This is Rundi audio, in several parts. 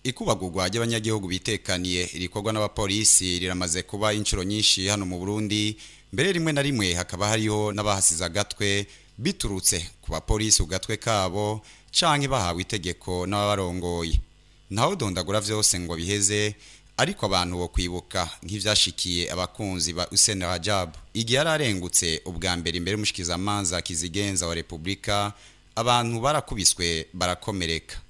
Ikubagurwa ry'abanyagihugu bitekaniye rikorwa n'abapolisi riramaze kuba inshuro nyinshi hano mu Burundi, mbere rimwe na rimwe hakaba hariho n'abahasize agatwe biturutse ku bapolisi ugatwe kabo canke bahawe itegeko n'ababarongoye. Ntawe dondagura vyose ngo biheze, ariko abantu bo kwibuka nk'ivyashikiye abakunzi ba Hussein Rajab igihe yararengutse ubwa mbere imbere y'umushikizamanza kizigenza wa Republika, abantu barakubiswe barakomereka.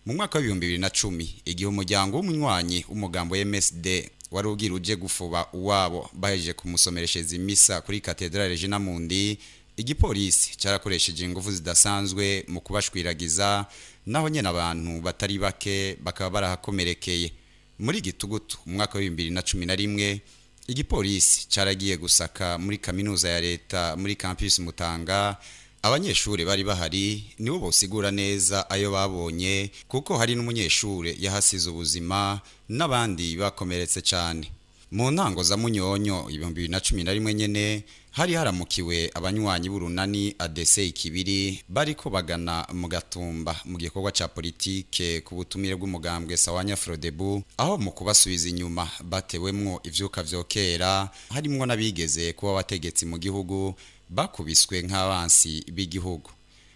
Mu mwaka w'ibihumbi bibiri na cumi, igihe umuryango w'umunywanyi w'umugambo MSD wari ugira uje gufuba uwabo bahejeje kumusomeresheza imisa kuri Cathedrale Regina Mundi, igipolisi cyarakoresheje ingufu zidasanzwe mu kubashwiragiza, naho nyene abantu batari bake bakaba barahakomerekeye. Muri gitugutu mu mwaka w'ibihumbi bibiri na cumi na rimwe, igipolisi cyaragiye gusaka muri kaminuza ya leta muri campus Mutanga. Abanyeshuri bari bahari nibo bosigura neza ayo babonye, kuko hari n'umunyeshuri yahasize ubuzima n'abandi bakomeretse cyane. Mu ntango za Munyonyo 2011 nyene, hari haramukiwe abanywanyi b'urunani ADC Ikibiri bariko bagana mu Gatumba mu gikorwa ca politike ku butumire bw'umugambwe Sawanya Frodebu, aho mu kubasubiza inyuma batewemwo ivyuka vyokera, harimwo n'abigeze kuba abategetsi mu gihugu bakubiswe nk'abansi b'igihugu.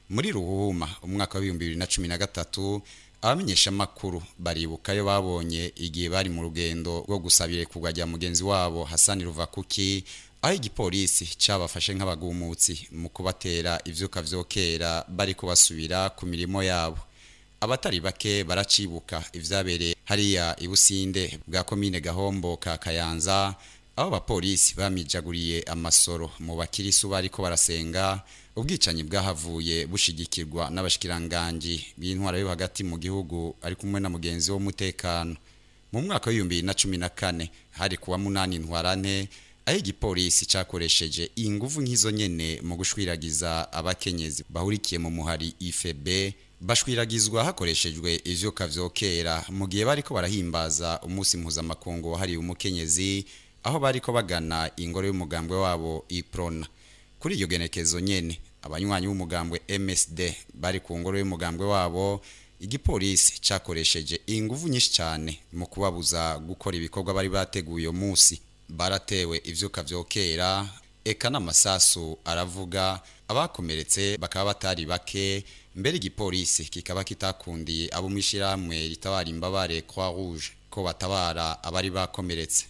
Muri Ruhuma umwaka w'ibihumbi bibiri na cumi na gatatu, abamenyeshamakuru baribuka ayo babonye igihe bari mu rugendo rwo gusabira irekurwa rya mugenzi wabo Hasani Ruvakuki, aho igipolisi cabafashe nk'abagumutsi mu kubatera ivyuka vyokera bariko basubira ku mirimo yabo. Abatari bake baracibuka ivyabereye hariya ibusinde bwa komine Gahombo ka Kayanza, aho abapolisi bamijaguriye amasoro mu bakirisu bariko barasenga. Ubwicanyi bwahavuye bushigikirwa n'abashikiranganji b'intwara yo hagati mu gihugu ari kumwe na mugenzi w'umutekano. Mu mwaka w'ibihumbi bibiri na cumi na kane, hari kuwa munani Ntwarante, aho igipolisi cakoresheje inguvu nk'izo nyene mu gushwiragiza abakenyezi bahurikiye mu muhari IFB, bashwiragizwa hakoreshejwe ivyuka vyokera mu gihe bariko barahimbaza umunsi mpuzamakungu wahariwe umukenyezi, aho bariko bagana ingoro y'umugambwe wabo Iprona. Kuri iryo genekezo nyene, abanywanyi b'umugambwe MSD bari ku ngoro y'umugambwe wabo, igipolisi cakoresheje inguvu nyinshi cyane mu kubabuza gukora ibikorwa bari bateguye uyo munsi. Baratewe ivyuka vyokera, eka n'amasasu aravuga, abakomeretse bakaba batari bake. Mbere igipolisi kikaba kitakundiye abo mw'ishirahamwe ritabara imbabare Croix Rouge ko batabara abari bakomeretse.